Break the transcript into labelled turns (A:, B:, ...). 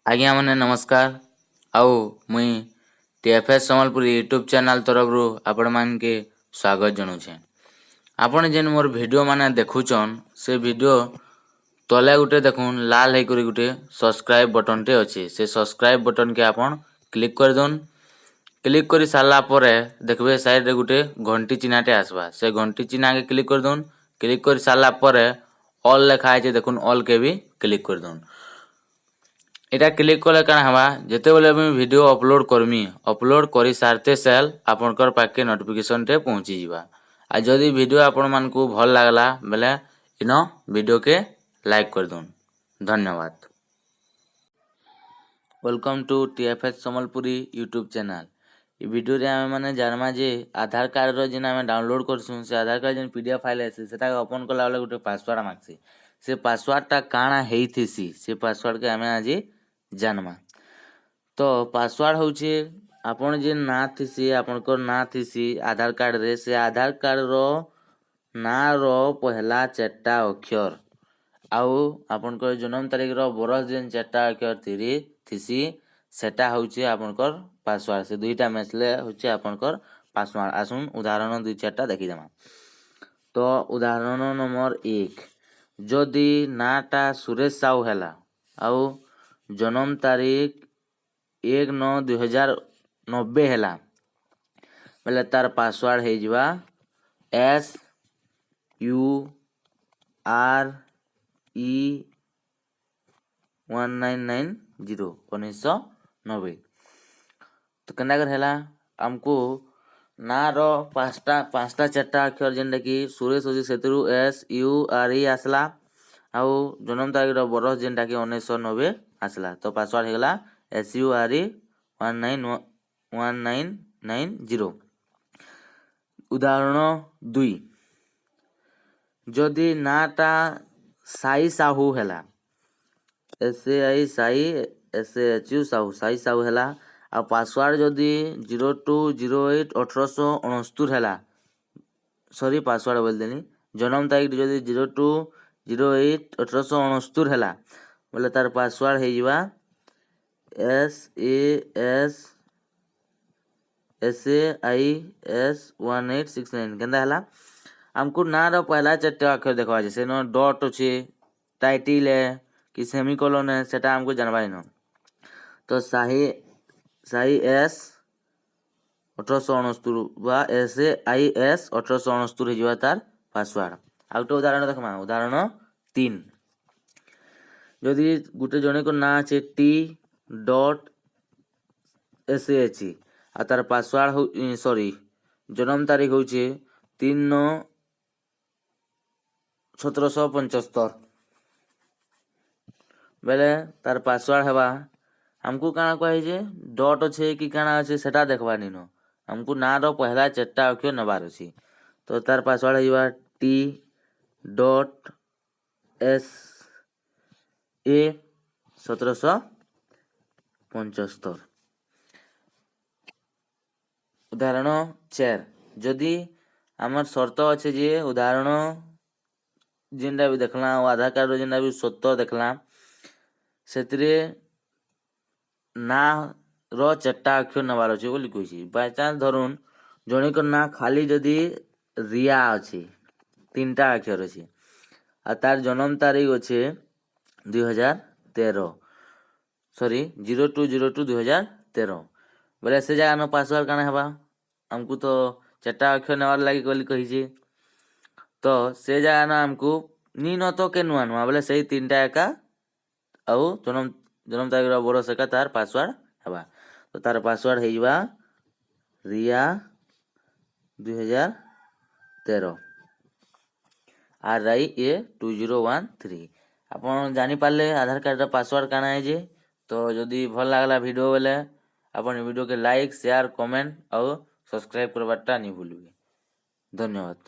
A: ଆଜ୍ଞାମାନେ ନମସ୍କାର ଆଉ ମୁଇଁ ଟିଏଫ୍ଏସ୍ ସମ୍ବଲପୁରୀ ୟୁଟ୍ୟୁବ୍ ଚ୍ୟାନେଲ୍ ତରଫରୁ ଆପଣମାନକେ ସ୍ୱାଗତ ଜଣାଉଛେଁ। ଆପଣ ଯେନ୍ ମୋର୍ ଭିଡ଼ିଓ ମାନେ ଦେଖୁଛନ୍, ସେ ଭିଡ଼ିଓ ତଲେ ଗୁଟେ ଦେଖୁନ୍, ଲାଲ ହେଇକରି ଗୁଟେ ସବସ୍କ୍ରାଇବ୍ ବଟନ୍ଟେ ଅଛି। ସେ ସବସ୍କ୍ରାଇବ୍ ବଟନ୍କେ ଆପଣ କ୍ଲିକ୍ କରିଦଉନ୍। କ୍ଲିକ୍ କରି ସାରିଲା ପରେ ଦେଖିବେ, ସାଇଡ଼୍ରେ ଗୁଟେ ଘଣ୍ଟି ଚିହ୍ନାଟେ ଆସବା। ସେ ଘଣ୍ଟି ଚିହ୍ନାକେ କ୍ଲିକ୍ କରିଦଉନ୍। କ୍ଲିକ୍ କରି ସାରିଲା ପରେ ଅଲ୍ ଲେଖା ହେଇଛେ ଦେଖୁନ୍, ଅଲ୍ କେ ବି କ୍ଲିକ୍ କରିଦଉନ୍। ଏଟା କ୍ଲିକ୍ କଲେ କାଣା ହେବା, ଯେତେବେଲେ ମୁଇଁ ଭିଡ଼ିଓ ଅପଲୋଡ଼ କରମି, ଅପଲୋଡ଼ କରି ସାରତେ ସେଲ୍ ଆପଣଙ୍କର ପାଖକେ ନୋଟିଫିକେସନ୍ଟେ ପହଞ୍ଚିଯିବା। ଆଉ ଯଦି ଭିଡ଼ିଓ ଆପଣମାନଙ୍କୁ ଭଲ୍ ଲାଗଲା ବେଲେ ଇନ ଭିଡ଼ିଓକେ ଲାଇକ୍ କରିଦଉନ୍। ଧନ୍ୟବାଦ। Welcome to TFS Sambalpuri YouTube channel. ଇ ଭିଡ଼ିଓରେ ଆମେ ମାନେ ଜାଣମା ଯେ ଆଧାର କାର୍ଡ଼ର ଯେନ୍ ଆମେ ଡାଉନଲୋଡ଼ କରସୁଁ, ସେ ଆଧାର କାର୍ଡ଼ ଯେନ୍ ପିଡିଏଫ୍ ଫାଇଲ୍ ଆସେ, ସେଟାକେ ଓପନ୍ କଲା ବେଲେ ଗୋଟେ ପାସୱାର୍ଡ଼ ମାଗସି। ସେ ପାସୱାର୍ଡ଼ଟା କାଣା ହେଇଥିସି, ସେ ପାସୱାର୍ଡ଼କେ ଆମେ ଆଜି ଜାନମା। ତ ପାସୱାର୍ଡ଼ ହଉଛେ ଆପଣ ଯେନ୍ ନାଁ ଥିସି, ଆପଣଙ୍କର ନାଁ ଥିସି ଆଧାର କାର୍ଡ଼ରେ, ସେ ଆଧାର କାର୍ଡ଼ର ନାଁର ପହଲା ଚାରିଟା ଅକ୍ଷର ଆଉ ଆପଣଙ୍କର ଜନ୍ମ ତାରିଖର ବରଷ ଯେନ୍ ଚାରିଟା ଅକ୍ଷର ଥିସି, ସେଟା ହଉଛେ ଆପଣଙ୍କର ପାସୱାର୍ଡ଼। ସେ ଦୁଇଟା ମିଶଲେ ହଉଛେ ଆପଣଙ୍କର ପାସୱାର୍ଡ଼। ଆସୁନ୍, ଉଦାହରଣ ଦୁଇ ଚାରିଟା ଦେଖିଦେମା। ତ ଉଦାହରଣ ନମ୍ବର 1, ଯଦି ନାଁଟା ସୁରେଶ ସାହୁ ହେଲା ଆଉ ଜନ୍ମ ତାରିଖ 1/9/2090 ହେଲା ବେଲେ ତାର ପାସୱାର୍ଡ଼ ହେଇଯିବା SURE1990, 1990। ତ କେନ୍ତା କରି ହେଲା? ଆମକୁ ନାଁର ପାଞ୍ଚଟା ଚାରିଟା ଅକ୍ଷର, ଯେନ୍ଟାକି ସୁରେଶ ଅଛି, ସେଥିରୁ ଏସ୍ ୟୁ ଆର୍ ଇ ଆସିଲା ଆଉ ଜନ୍ମ ତାରିଖର ବରଷ ଯେନ୍ଟାକି 1990 ଆସିଲା। ତ ପାସୱାର୍ଡ଼ ହେଇଗଲା SURE1990। ଉଦାହରଣ 2, ଯଦି ନାଁଟା ସାଇ ସାହୁ ହେଲା, S A I Sai, S A H U Sahu, Sai Sahu ହେଲା ଆଉ ପାସୱାର୍ଡ଼ ଯଦି 02/08/1869 ହେଲା, ସରି, ପାସୱାର୍ଡ଼ ବୋଲିଦେଲି, ଜନ୍ମ ତାରିଖ ଯଦି 02/08/1869 ହେଲା ବୋଲେ ତାର ପାସୱାର୍ଡ଼ ହେଇଯିବା S A S S A I S 1869। କେନ୍ତା ହେଲା? ଆମକୁ ନାଁର ପହଲା ଚାରିଟା ଅକ୍ଷର ଦେଖବା ଅଛି। ସେନ ଡଟ୍ ଅଛି, ଟାଇଟିଲ୍ ଏ କି ସେମିକଲନ୍ ଏ, ସେଟା ଆମକୁ ଜାଣବା ଇନ। ତ ସାହି ଏସ୍ 1869 ବା ଏସ୍ ଏ I S 1869 ହେଇଯିବା ତାର ପାସୱାର୍ଡ଼। ଆଉ ଗୋଟେ ଉଦାହରଣ ଦେଖମା। ଉଦାହରଣ 3, ଯଦି ଗୋଟେ ଜଣଙ୍କ ନାଁ ଅଛି ଟି ଡଟ୍ ଏସ୍ ଏଚ୍ ଆଉ ତାର ପାସୱାର୍ଡ଼ ହଉ, ସରି, ଜନ୍ମ ତାରିଖ ହଉଛେ 3/9/1775 ବେଲେ ତାର ପାସୱାର୍ଡ଼ ହେବା, ଆମକୁ କାଣା କୁହାହେଇଛେ, ଡଟ୍ ଅଛେ କି କାଣା ଅଛେ ସେଟା ଦେଖବାର୍ ନିନ, ଆମକୁ ନାଁର ପହଲା ଚାରିଟା ଅକ୍ଷର ନେବାର ଅଛି। ତ ତାର ପାସୱାର୍ଡ଼ ହେଇଯିବା ଟି ଡଟ୍ ଏସ୍ ଏ 1775। ଉଦାହରଣ 4, ଯଦି ଆମର ସର୍ତ୍ତ ଅଛେ ଯେ ଉଦାହରଣ ଯେନ୍ଟା ବି ଦେଖଲା ଆଉ ଆଧାର କାର୍ଡ଼ର ଯେନ୍ଟା ବି ସତ୍ୟ ଦେଖଲା, ସେଥିରେ ନାଁର ଚାରିଟା ଅକ୍ଷର ନେବାର ଅଛି ବୋଲି କହିଛି। ବାଇଚାନ୍ସ ଧରୁନ୍ ଜଣଙ୍କର ନାଁ ଖାଲି ଯଦି ରିୟା ଅଛି, ତିନିଟା ଅକ୍ଷର ଅଛି ଆଉ ତାର ଜନ୍ମ ତାରିଖ ଅଛେ 2013, ସରି, 02/02/2013 ବୋଲେ ସେ ଜାଗାନ ପାସୱାର୍ଡ଼ କାଣା ହେବା? ଆମକୁ ତ ଚାରିଟା ଅକ୍ଷର ନେବାର ଲାଗି ବୋଲି କହିଛି। ତ ସେ ଜାଗାନ ଆମକୁ ନି ନ ତ କେ ନୂଆ ନୂଆ ବୋଲେ ସେଇ ତିନିଟା ଏକା ଆଉ ଜନ୍ମ ତାରିଖର ବରଷ ଏକା ତାର ପାସୱାର୍ଡ଼ ହେବା। ତ ତାର ପାସୱାର୍ଡ଼ ହେଇଯିବା ରିୟା 2013, RIA 2013। ଆପଣ ଜାଣିପାରିଲେ ଆଧାର କାର୍ଡ଼ର ପାସୱାର୍ଡ଼ କାଣା ଏ ଯେ। ତ ଯଦି ଭଲ୍ ଲାଗଲା ଭିଡ଼ିଓ ବେଲେ ଆପଣ ଭିଡ଼ିଓକେ ଲାଇକ୍, ସେୟାର, କମେଣ୍ଟ ଆଉ ସବସ୍କ୍ରାଇବ୍ କରବାରଟା ନି ଭୁଲବେ। ଧନ୍ୟବାଦ।